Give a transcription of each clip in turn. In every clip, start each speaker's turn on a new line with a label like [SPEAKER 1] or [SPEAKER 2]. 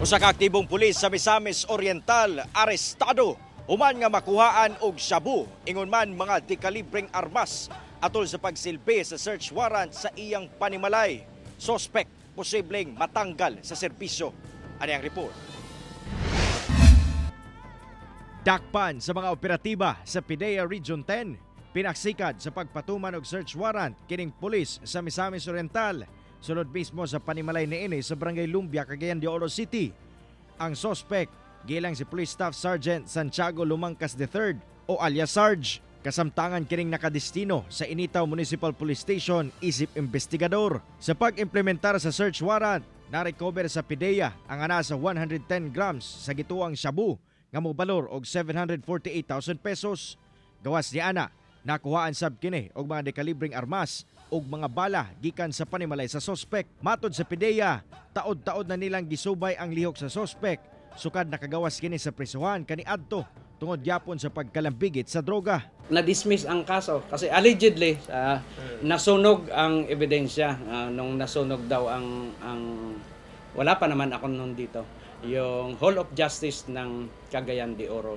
[SPEAKER 1] Usa ka aktibong pulis sa Misamis Oriental arestado human nga makuhaan og shabu, ingon man mga dekalibreng armas, atol sa pagsilbi sa search warrant sa iyang panimalay. Sospek posibleng matanggal sa serbisyo. Ani ang report. Dakpan sa mga operatiba sa PDEA Region 10, pinaksikat sa pagpatuman og search warrant kining pulis sa Misamis Oriental sulod mismo sa panimalay niini sa Barangay Lumbia, Cagayan de Oro City. Ang sospek gilang si Police Staff Sergeant Santiago Lumangkas III o alias Sarge. Kasamtangan kining nakadestino sa Initao Municipal Police Station isip investigador. Sa pag-implementar sa search warrant, narecover sa PDEA ang ana sa 110 grams sa gituang shabu nga mobalor og 748,000 pesos. Gawas ni ana, nakuhaan sab kini og mga dekalibreng armas ug mga bala gikan sa panimalay sa sospek. Matod sa PDEA, taod-taod na nilang gisubay ang lihok sa sospek sukad nakagawas kini sa prisuhan kaniadto tungod gyapon sa pagkalambigit sa droga.
[SPEAKER 2] Na-dismiss ang kaso kasi allegedly nasunog ang ebidensya nung nasunog daw ang wala pa naman ako noon dito, yung Hall of Justice ng Cagayan de Oro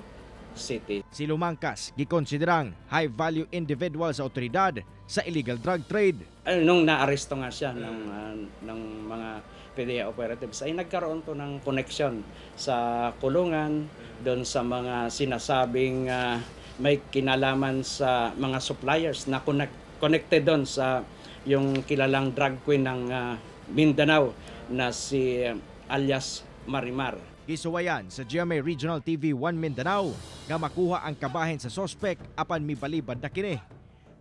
[SPEAKER 2] City.
[SPEAKER 1] Si Lumangkas gikonsiderang high value individual sa otoridad sa illegal drug trade.
[SPEAKER 2] Ay, nung naaresto nga siya ng mga PDEA operatives ay nagkaroon to ng connection sa kulungan, doon sa mga sinasabing may kinalaman sa mga suppliers na connected doon sa yung kilalang drug queen ng Mindanao na si alias Marimar.
[SPEAKER 1] Gisuwayan sa GMA Regional TV 1 Mindanao nga makuha ang kabahin sa sospek, apan mibalibad na kini.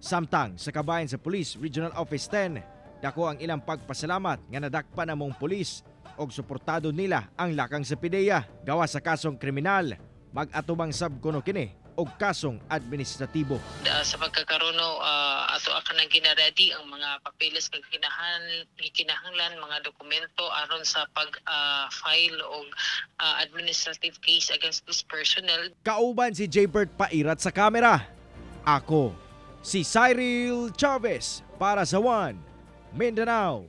[SPEAKER 1] Samtang sa kabahin sa Police Regional Office 10, dako ang ilang pagpasalamat nga nadakpan ang mong pulis og suportado nila ang lakang sa PDEA. Gawas sa kasong kriminal, mag-atubang sab kuno kini og kasong administratibo.
[SPEAKER 3] Sa pagkakaroon no, ato kanang gina-ready ang mga papeles nga gikinahanglan, mga dokumento aron sa pag file og administrative case against this personnel.
[SPEAKER 1] Kauban si Jaybert Pairat sa kamera. Ako, si Cyril Chavez para sa One Mindanao.